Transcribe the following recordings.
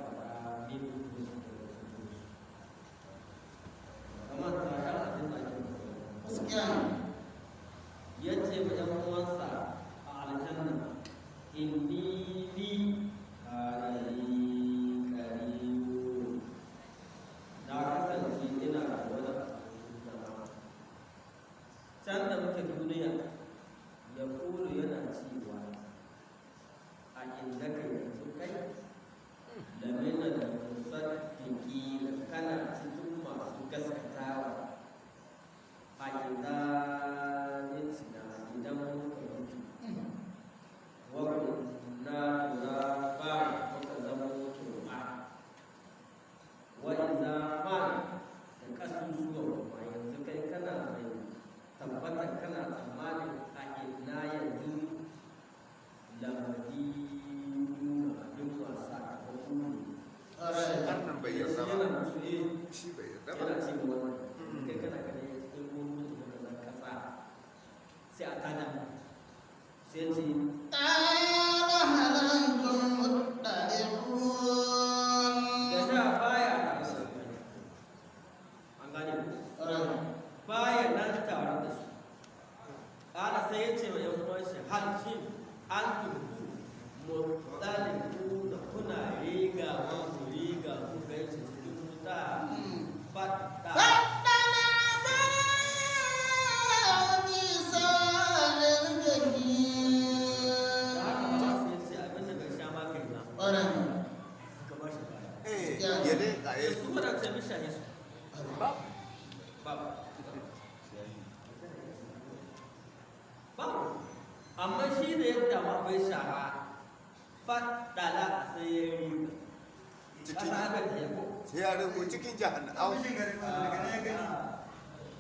faɗa min daga cikin su. Kamar ta yan abin da ake faɗa. Ya ce ma ‘yan uwansa a aljanna, inni ni kana li qaribun, na kasance ina da wani abokin zama can da muke duniya, ya kulu, yana cewa, a innaka, yanzu kai, lamina da musaddiqina, kana cikin masu gaskatawa, a idza mitna, idan muka mutu, wa kunna turaba, muka zama turba, wa idza ma da kasusuwan kuma, yanzu kai kana mai tabbatar, kana tsammanin a inna, yanzu, lamadinuna, abin wasa kamar ne. Wannan bai yarda ba. Yana musu eh. Shi bai yarda ba. Yana ce ma wannan, kai kana ganin in mun mutu muka zan kasa sai a tada mu? Sai ce قال هل أنتم مطلعون؟ Da da baya tare da su, an gane ku, baya nan tare da su. Kala, sai ya ce wa yan uwan shi, hal, shin, antum, ku, muttali'una, kuna rigawa ku riga ku gaishe cikin wuta fatta? فاطلع فرآه في سواء الجحيم. Da haka ba sai ya ce abin da bai sha ma kai na ka ba shi baya. Eh, ya leƙa ya Su wadanda mi shahe su ba. Babu, babu. Amma shi da yadda ma bai shaha, faɗala, sai ya riga Cikin kasa haka ta yabo. Sai ya rubu cikin jahannam. Au,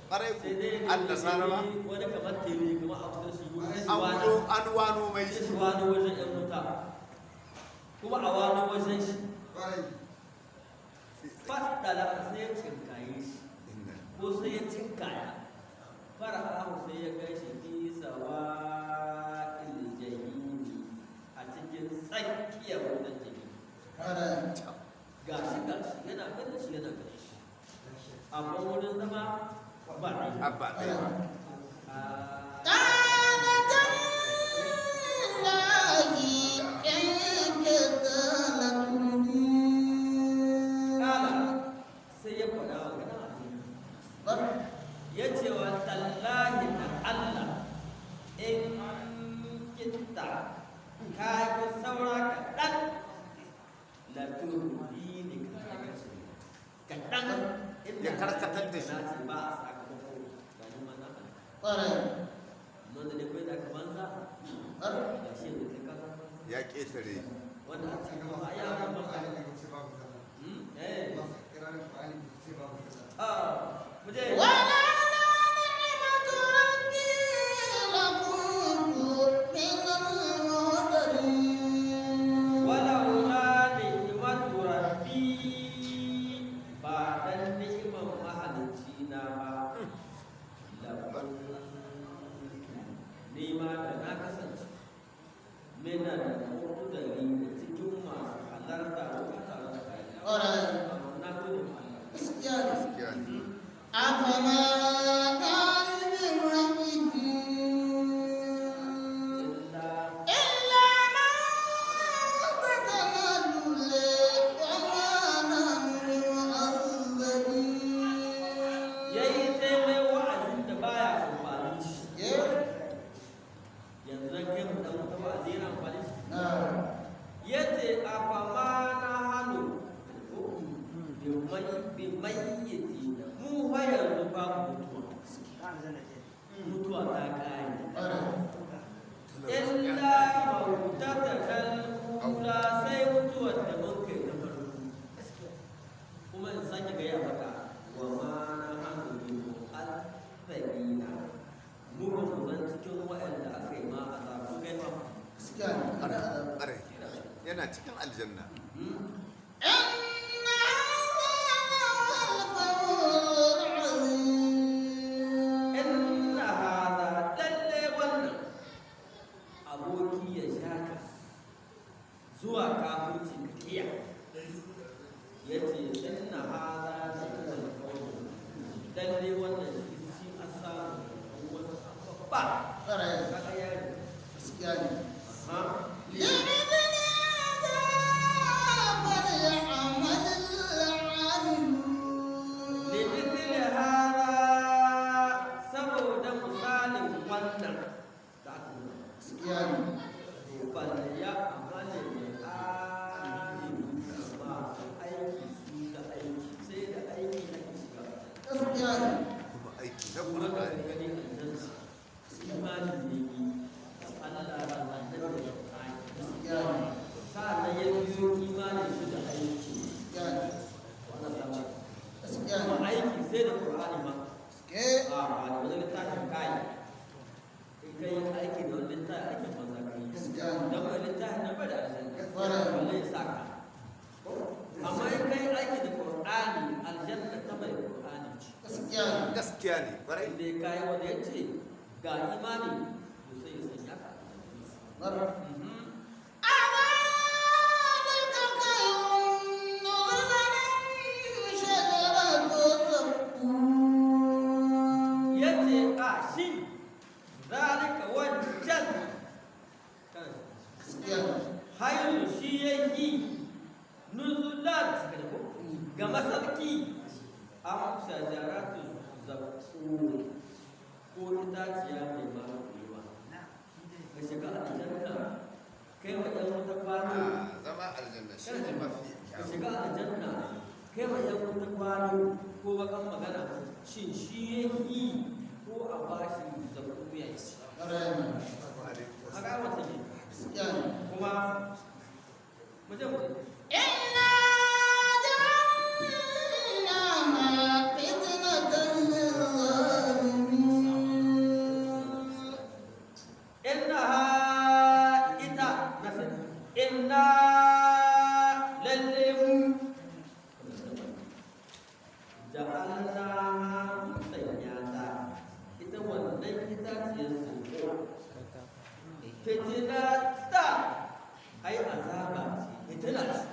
ƙwarai ku Sai dai an nasara ba. Wani kamar tele kamar a kusa shi yi An wano, an wano mai sai shi. shi wani wajen yan wuta, kuma a wani wajen shi, faɗala, sai ya cinkaye shi ko sai ya cinkaya, fara'ahu, sai ya gan shi, fi sawa'il jahimi, a cikin tsakiyar wutar jahimi. Gashi gashi, yana ganin shi, yana ganin shi, amma wurin zama ba ɗaya. Abba ɗaya ba. Ah, قال تالله إن كدت لتردين. Kala, sai ya faɗa wa gana aljanna, ya ce wa tallahi da Allah, in kitta, ka yi saura kaɗan, laturdini, ka halaka shi kaɗan inda Ya karkatar da shi. Na ce ba a sakamako ga ni ma na halaka, amma da dai kai da aka banza ga shi yanzu kai ka zama banza. Ya ƙetare. Wanda a cikin ba ya zama banza. Eh, ah, mu je. ولولا نعمة ربي لكنت من المحضرين. Walaula ni'matu rabbi, ba dan ni'imar mahalicci na ba, la kuntu, ni ma da na kasance, mina da muqtadari, cikin masu halarta wurin taron da kai. Ƙwarai. Na gode ma Allah. Gaskiya ne. Gaskiya ne. أفما نحن بميتين illa إلا موتتنا الأولى وما نحن بمعذبين. Yayi ta mai wa'azin da baya amfani shi. Yanzu dan kai mu dan wata wa'azi yana amfani shi. Yace afama na hannu bi mayyitina, mu fa yanzu babu mutuwa, mutuwa ta kare, illa mautata kal sai mutuwar da mun kai ta farko. Kuma in sake gaya maka, wa ma na hannu bi mu'azzabina, mu ba mu zan cikin waɗanda aka yi ma azabu kai ma. Ƙwarai. Yana cikin aljanna. إن هذا لهو الفوز العظيم. Inna hada, lalle wannan aboki ya sha ka zuwa kafirci ka kiya. Ya ce inna hada da huwal fawz, lalle wannan shi an samu wani babba. Kaga yari. Ha. لمثل هذا فليعمل العاملون. Limithili hada, saboda misalin wannan da aka nuna, falya amalin amilu, masu aiki su da aiki, sai da aiki ake shiga. Kuma aiki na Kuma ka Qur'ani. gani aljanna imani ne yi da Allah da annabi da Qur'ani, sa'annan ya biyo imanin shi da aiki. Wannan sama kuma aiki sai da Qur'ani ma. A ba da wani littafin kai, in kai aiki da wani littafin, aikin banza kai, don wani littafin nan ba da aljanna balle ya sa ka. Amma in kai aiki da Qur'ani, aljanna ta mai Qur'ani ce. Gaskiya ne, kwarai. Inda ya kayi wanda ya ce ga imani, to sai ya sanya ka. Mhm. أذلك خير نزلا شجرة الزقوم؟ Ya ce a shin zalika wancan hayru shi ya yi nuzulan suka da ko ga masarki, am shajaratu zaqqum, ko itaciya mai makulewa ka shiga aljanna kai wa ɗan wata kwano? Ah, zama aljanna shi ne mafi Ka kyau. shiga aljanna kai wa ɗan wata kwano ko bakan magana, shin shi ya yi ko a bashi zaqqum ya ci? A ga wata ne kuma mu je mu je. إنا جعلناها فتنة للظالمين. Innaha ita nasir, inna lalle mu ja'alna, sanya ta ita wannan itaciyar zuko fitina ta, ai azaba ce, fitina ce,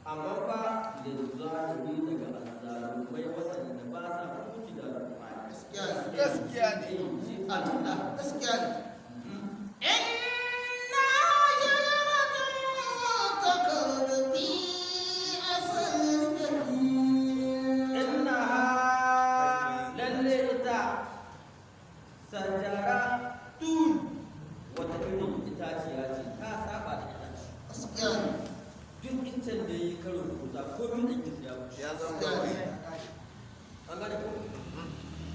amma fa lizzalimi, daga azzalumai waɗanda ba sa hukunci da alƙur'ani. Gaskiya ne. Shi. Allah gaskiya ne. إنها شجرة تخرج في أصل الجحيم. Innaha lalle ita sajaratun, wata irin itaciya ce ta saba da itace. Gaskiya ne. Duk incen da ya yi karo da wuta ko min ɗin ya bushe. Ya zama gawayi. An gane ko?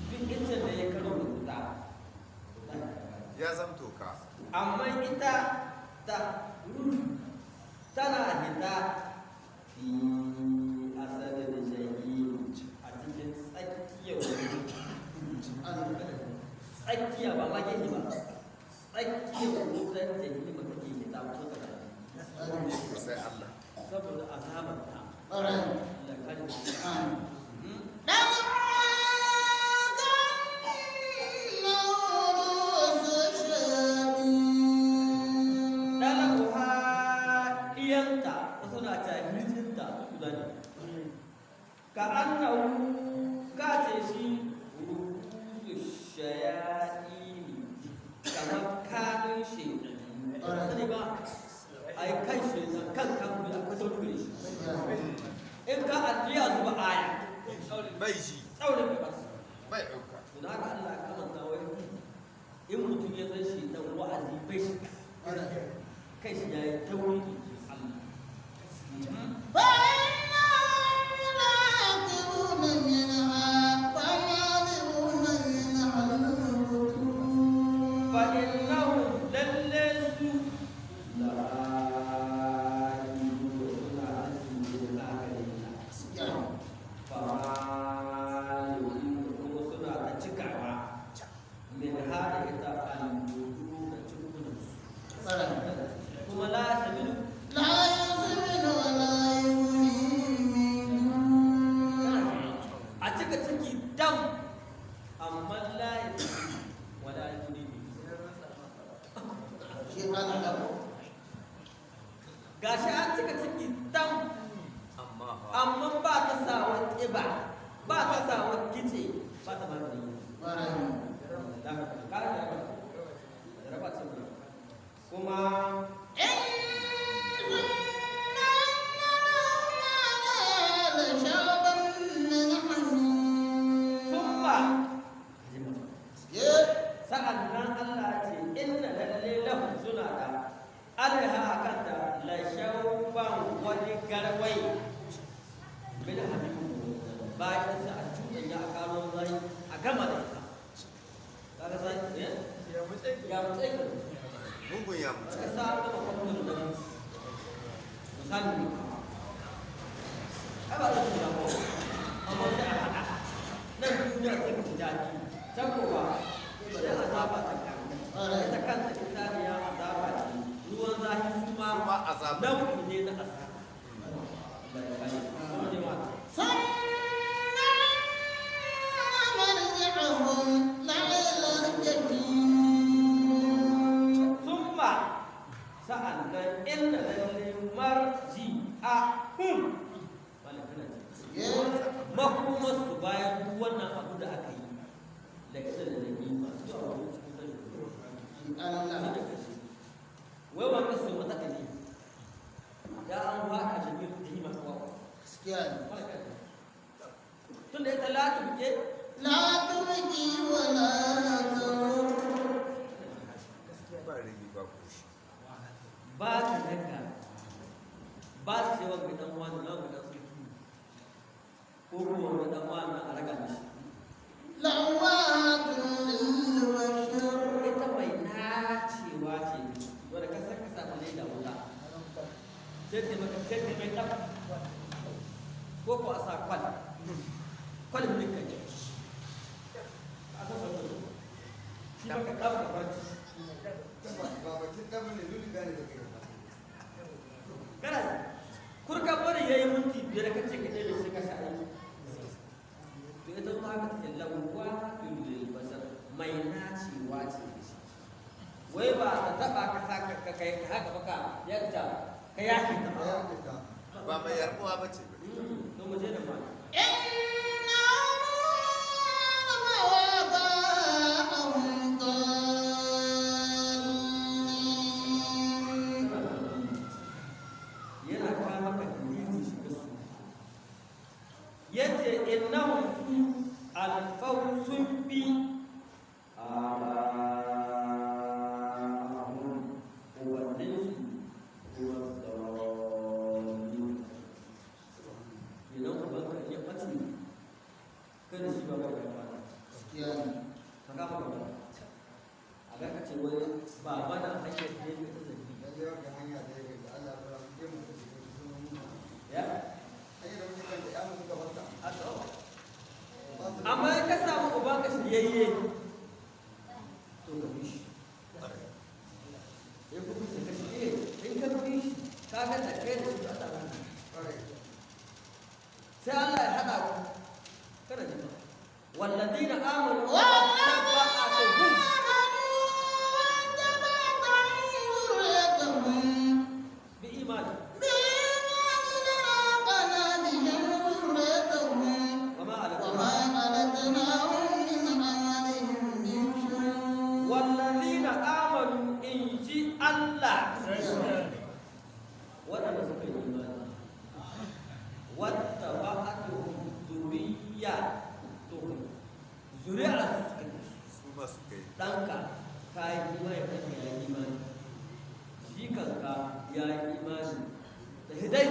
Duk incen da ya yi karo da wuta, Ya zama toka. amma ita ta tana hita fi asalin jahim, a cikin tsakiyar wuta. Tsakiya, ba ma gehe ba, tsakiyar wutar jahima take hita kusa da Sai Allah. saboda azabar ta. Ƙwarai. Allah kare mu. Amin. Mhm. Dalakuha iyanta, wasu na ta hirjinta guda ne ka annahu, ka ce shi rukusu shayaɗini, kamar kanun shaidan, sani ba ai kan shaidan, kan kan akwai saurin gare shi, in ka addiya zuba aya. Bai shi. Tsaurin bai basu. Bai ɗauka. To da haka Allah ya kamanta wai in mutum ya san shi dan wa'azi bai shi kai shi yayi tauri Allah. فإنهم لآكلون منها فمالئون منها البطون. Fa innahum, lalle su la'akiluna, suna cin da gare ta, fa mali'una, kuma suna ta cikawa, min hada ita al-butun, da cikunan su, kuma la sabilu. لا يسمن ولا يغني من A cika ciki dam, amma la ya wala yuni. Shi Allah. Gashi an cika ciki dam. Amma ba ta sawa ƙiba, ba ta sawa kice, ba ta magani. Da haka, ka ga jaraba ce mai. Kuma summa sa'an nan Allah ce inna lalle lahum suna da alaiha akanta la shawban wani garwai bin habibu bayan sa a cuɗanya a karo zai a gama da ita kaga zai eh ya mutse ka. Mugun ya mutu. Kaga sa an gama kwamfutar da misali ne ai ba zai tura ba, amma sai a haɗa nan duniya sai ka ji daɗi, can ko ba sai azaba ta kanta, ita kanta italiya azaba ce, ruwan zafi su ma Su ma azaba. Nau'i ne na azaba. Allah ya kare mu. Kuma ne ma summa sa'an nan inna lalle marji a hum malakana ce makomarsu bayan duk wannan abu da aka yi da ita da nemi zuwa wani cikin zai shi da kashi wai wanda su mata kaji ya an faɗa shi ne ta yi masu wawa tun da ita lati buke. لا تبقي ولا تذر. Ba rigi ba koshi. Ba ta daga ba ta ce wanga dan wani na wanga dan sarki ko kuma wanga dan wani a raga mishi. لواة للبشر. Ita mai nacewa ce wanda ka san ka samu leda wuta sai ta maka sai ta mai ɗan ko ko a sa kwal kwal min ka ce a san sa kwal shi maka ɗan ka barci kana kurka bari yayi minti 5 ka ce ka ɗebe sai ka sha aiki. To ita ma haka take, lawwa lil basar, mai nacewa ce shi, wai ba ta taba ka sa ka kai ka haka baka yadda ka yaki ta ba. Ba mai yarbuwa ba ce ba. To mu je da ma. إنهم وآباءهم ضالين. Yana kawo maka dalilin shiga su, yace innahum su alfaw sun bi abahum ubanninsu huwa dallin. Idan ubanka ya ɓace kada shi ba ba ba ka kama gaba a ga ka ce wani ba mana hanyar da ya ta zargi ya a to amma in ka samu ubanka shiryayye to ka bi shi, in ka bi shi ka shirye, in ka bi shi ka ga da kai da shi ba ta bani sai Allah ya haɗa ku kana jima walladina amanu wa taba'atuhum bi imani wa ma alaqna walladina amanu in ji Allah waɗanda suka yi imani wata ba'atuhum zuriya to zuri'a su suka yi Su ma su kai. Ɗanka ka yi imani, ɗanka ya yi imani, jikanka ya yi imani da hidai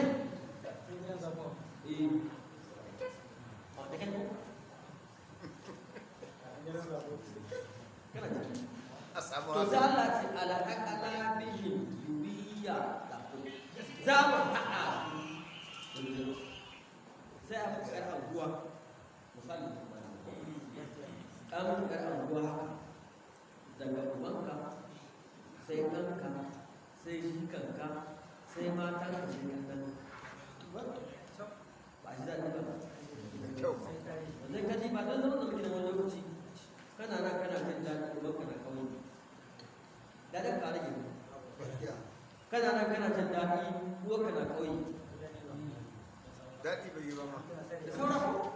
eh a da kai ko kana ciki. A samu To sai haka. Allah ce alhaqana bihim zuriya da za mu haɗa su sai a muka ƴar anguwa misali an muka ƴar anguwa haka daga ubanka sai ɗanka sai jikanka sai matanka sai ɗanɗanka ba shi daɗi ba. Da kyau ba. Zai kaji ba don zaman da muke da wani lokaci kana nan kana jin daɗi ubanka na kawai daɗin ka rage, kana nan kana jin daɗi uwarka na ƙauye. Daɗi bai yi ba ma. Da sauran ko?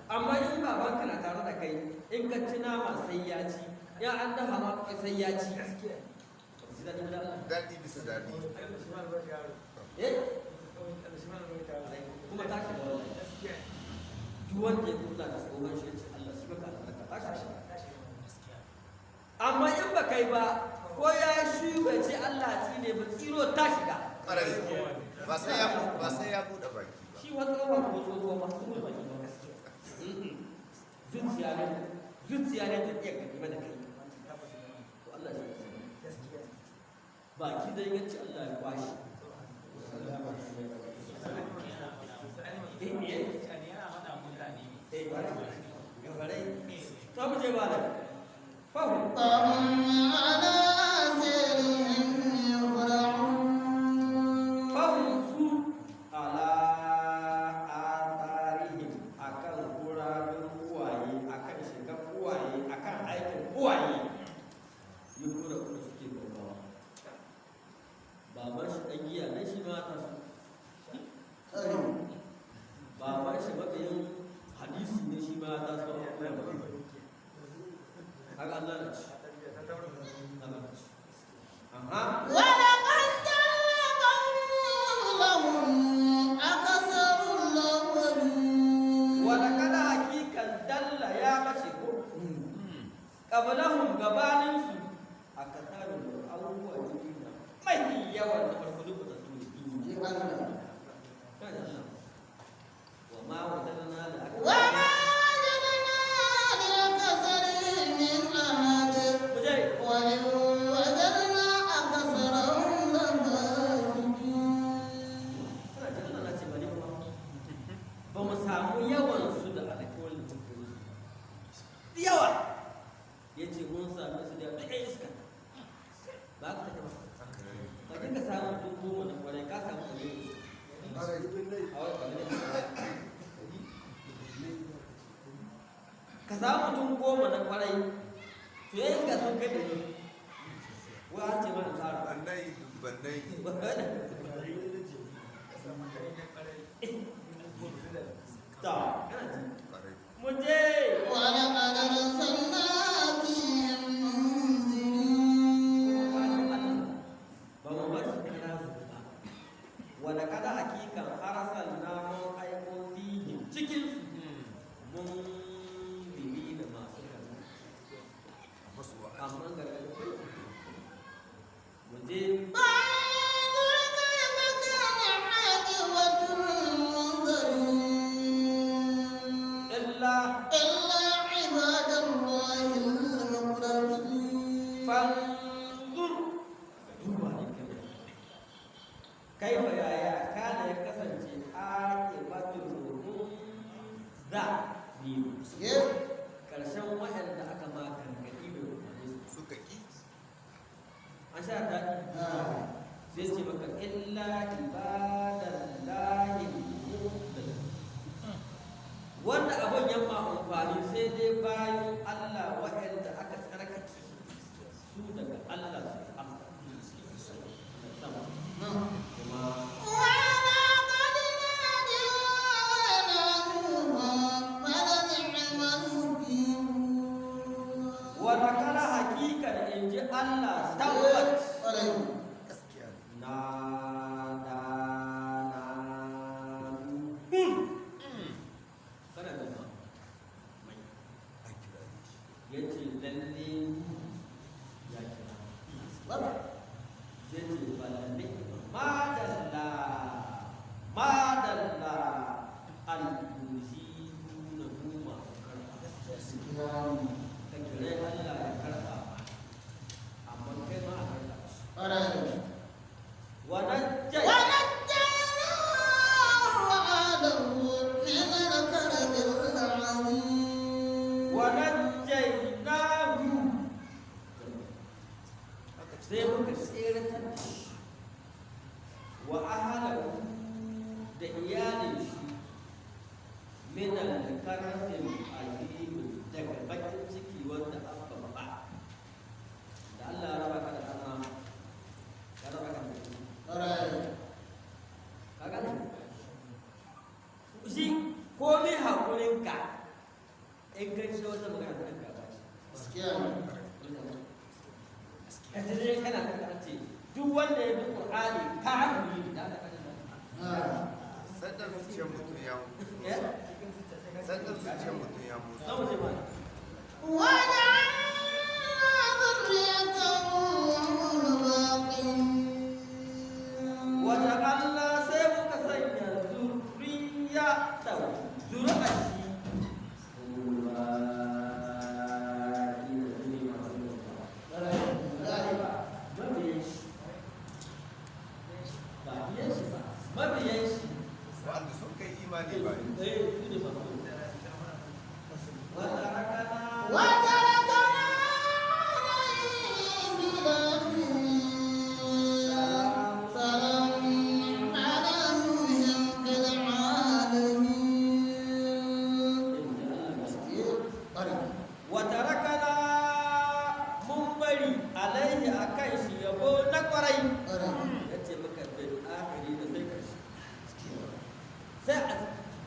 Amma in babanka na tare da kai, in ka ci nama sai ya ci, ya an dafa ma kai sai ya ci. Ba ku ji daɗi ba da Allah? Daɗi bisa daɗi. Eh? Kuma ta shiga wallahi. Duk wanda ya kula da tsohon shi ya ce Allah shi maka albarka, ta shiga. Amma in ba kai ba, ko ya shi bai ce Allah ci ne ba, tsiro ta shiga. Ƙwarai. Ba sai ya buɗe baki ba. Shi wata tsohon ko tsohuwa ba su ba ne ba. Zuciya ne, zuciya ne ta iya gani da kai. To Allah shi ya baki dai ya ce Allah ya kwashi. Eh, eh. Eh, kwarai. To mu je ba da. Fahu. فهم على آثارهم يهرعون. Fahim su ala atharihim, akan gurabin uwaye, akan shiga uwaye, akan aikin uwaye, yi gura kuma suke gaggawa. Baban shi ɗan giya ne, shi ma ta su. Baban shi mabiyin hadisi ne, shi ma ta su. Haka Allah na ci, Allah na ci. Aha. ولقد ضل قبلهم أكثر الأولين. Wala kada hakikan dalla ya bace ko qablahum, gabaninsu a kasarin abubuwa jini mai yawan da farko duk da tuni. Wa ma wajadna la وما وجدنا لأكثرهم من أحد muje. وإن وجدنا أكثرهم لفاسقين. Kana jin Allah na ce ba ni ba, ba mu samu yawan su da alƙawarin da muka yi yawa, yace mun same su da duk ɗan iska ba ka take ba. Haka ne. Ka dinga samun 10,000 na kwarai, ka samu ɗari iska. A wani ƙwallon ka samu mutum 10 na kwarai, to ya iska sun kai 100. Wai an ce ma in tsara. Bannai dubbannai. Ta kana ji. Ƙwarai. Mu je. ولقد أرسلنا فيهم منذرين. Ba mu bar su kara su ba. Wala kada hakikan arsalna, mun aiko, fihim, cikin su, mun biri da masu gargaɗi. Masu wa'azi. Amma gargaɗi kai mu je. فانظر كيف كان عاقبة المنذرين. Illa إلا عباد الله المخلصين. Fanzur, duba ne kai, kaifa, yaya, kana, ya kasance, aqibatul za ni karshen waɗanda aka ma gargaɗi bai umarni su. Suka ƙi. An sha daɗi sai ce maka illa ibadallahi al-mukhlasin, wanda abun yamma amfani sai dai bayan Allah waɗanda aka tsarkake su daga Allah su Allah kuma. ولقد نادينا نوحا فلنعم المجيبون. Wata kala hakikan, in ji Allah, tabbat Gaskiya ne. na da na hun kana da ma mai An kira hankulinka in kai shi wata magana ta ka ba shi ka ji dai kana kan ce duk wanda ya bi Qur'ani kafiri ne da aka kaji Sandar zuciyar mutum ya mutu. eh Sandar zuciyar mutum ya mutu. za mu je mana. وجعلنا ذريته هم الباقين. Wata Allah sai muka sanya zuriya ta zuri'a shi mabiyan shi ba biyan shi ba mabiyan shi. Wa'anda sun kai imani ba ne. Eh, su ne masu wata rakana. وتركنا عليه في الآخرين. سلام على نوح في العالمين. Wata rakana mun bari alaihi akan shi yabo na kwarai ya ce maka fil akhiri da sai karshe sai a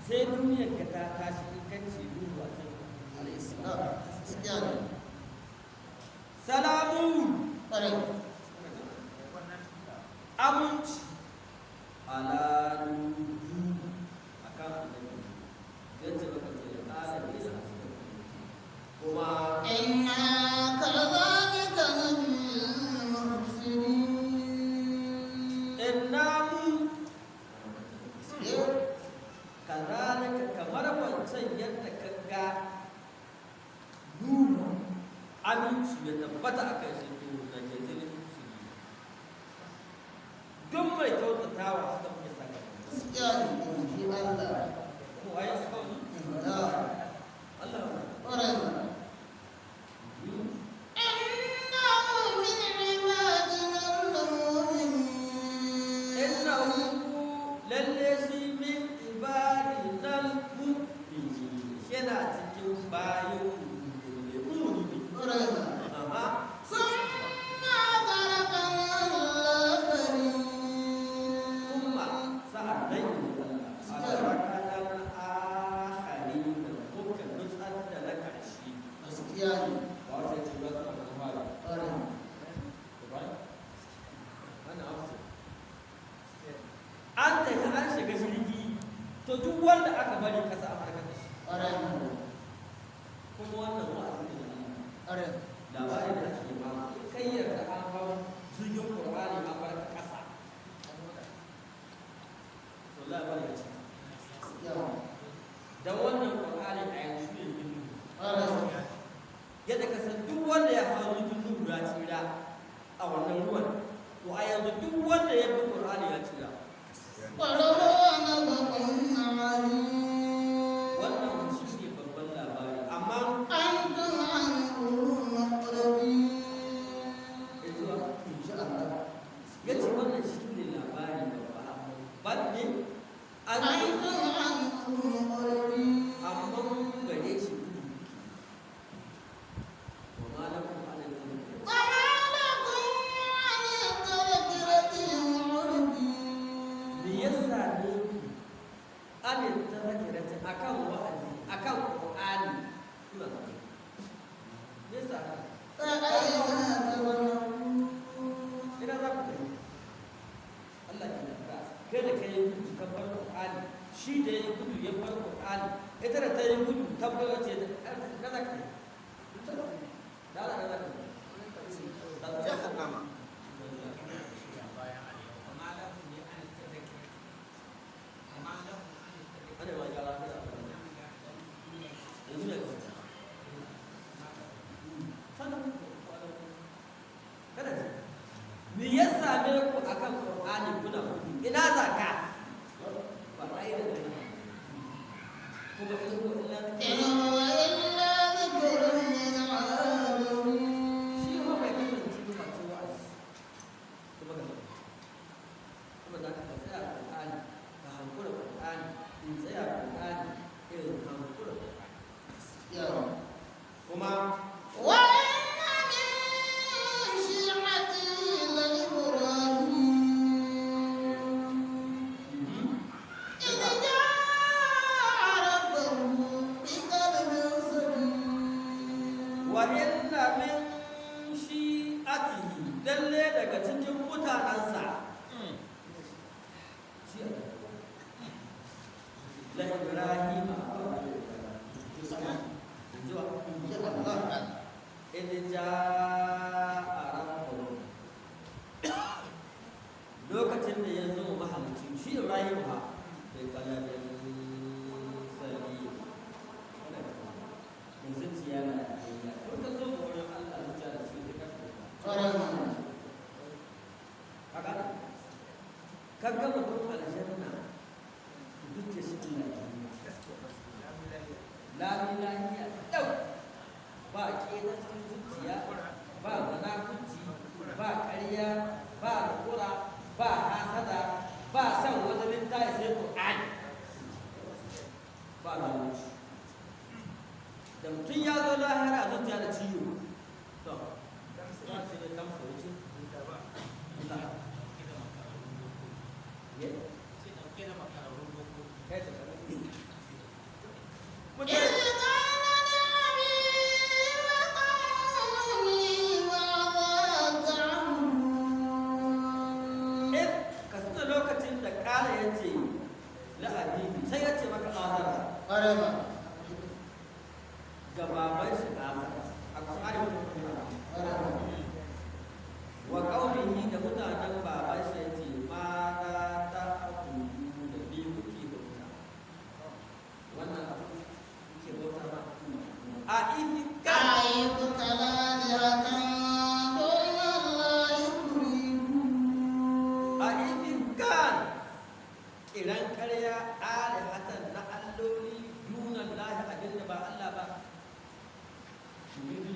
sai duniyar ka ta tashi in kan ce duhu a sai salamun aminci ala nuhu akan annabi ya ce maka fil akhiri da kuma. إنا كذلك نجزي المحسنين. Inna mu kazalika kamar wancan yadda ka ga nuhu aminci ya tabbata a kan shi to na jazilin musulmi duk mai kyautatawa haka muke saka ko ayi suka yi Allah. إنه من عبادنا المؤمنين. Innahu lalle shi min ibadinal mu'minin yana cikin bayin mu'minin amma. ثم أغرقنا الآخرين. Kuma sa'an nan a rakanar akhari da muka nutsar da na ƙarshe ba wata ce ba suna da fara ba wannan abu an tafi an shiga jirgi to duk wanda aka bari kasa a farkar da shi kuma wannan wa'azi ne na Allah labarin da ake ba in kai yarda an hau jirgin Qur'ani an bar ka kasa to labarin ya ce dan wannan Qur'ani a yanzu ne jirgin yadda ka san duk wanda ya hau jirgin Nuhu ya tsira a wannan ruwan to a yanzu duk wanda ya bi Qur'ani ya tsira. قل هو نبأ عظيم. Wannan shi ne babban labari amma أنتم عنه معرضون. Ya ce wannan shi ne labari babba amma ban ne an أنتم عنه معرضون. Amma gare shi gudu wa ma lakum an tadhkuru. وما لكم عن التذكرة معرضين. Me ya same ku an tadhkirati akan wa'azi akan Qur'ani kuna zaune? Me yasa haka? فأين تذهبون؟ Ina za ku tafi? Allah ke da kai da kai gudu ka bar Qur'ani shi da ya gudu ya bar Qur'ani ita da ta yi gudu ta bar ce ta ka za ka tafi da Allah ka za ka tafi. Jahannama. Ana ma gyara kada yanzu ne ka wuce. Sannan kada ji me ya same ku akan Qur'ani kuna gudu ina za ka ba ai da kai kuma in ko illa إن هو إلا ذكر للعالمين. Shi ma bai kasance ba face wa'azi kuma ga kuma za ka tsaya Qur'ani ka hankura Qur'ani in tsaya Qur'ani irin hankura Qur'ani kuma. وإن من شيعته لإبراهيم إذ جاء ربه La Ibrahim zuwa idh jaa rabbuhu, lokacin da ya zo mahalicci shi Ibrahim ha bai kalabin salim da zuciya na biyayya. Ko ka zo ga wurin Allah zuciya da shi ka haka ka ga mutum aljanna, zuciya shi Allah lami lahiya dau, ba ƙeta cikin zuciya, ba munafunci, ba ƙarya, ba rukura, ba hasada, ba san wani littafi sai Qur'ani, ba zalunci. Da mutum ya zo lahira zuciya da ciwo, to ba shi ne tamsa wuce. Allah ye kai ta إذ قال لأبيه وقومه ماذا تعبدون؟ In ka tuna lokacin da kala ya ce la'abibi, sai ya ce maka azara ga baban shi azara a ƙwari wa ƙaunihi da mutanen baban shi, ya ce ma za ta kudu da biyu kuke bauta, wannan abu kuke bauta ba a ifi ka أئفكا آلهة دون الله تريدون؟ A ifin kan kiran karya alihatan na alloli dunan lahi, abinda ba Allah ba, turidu.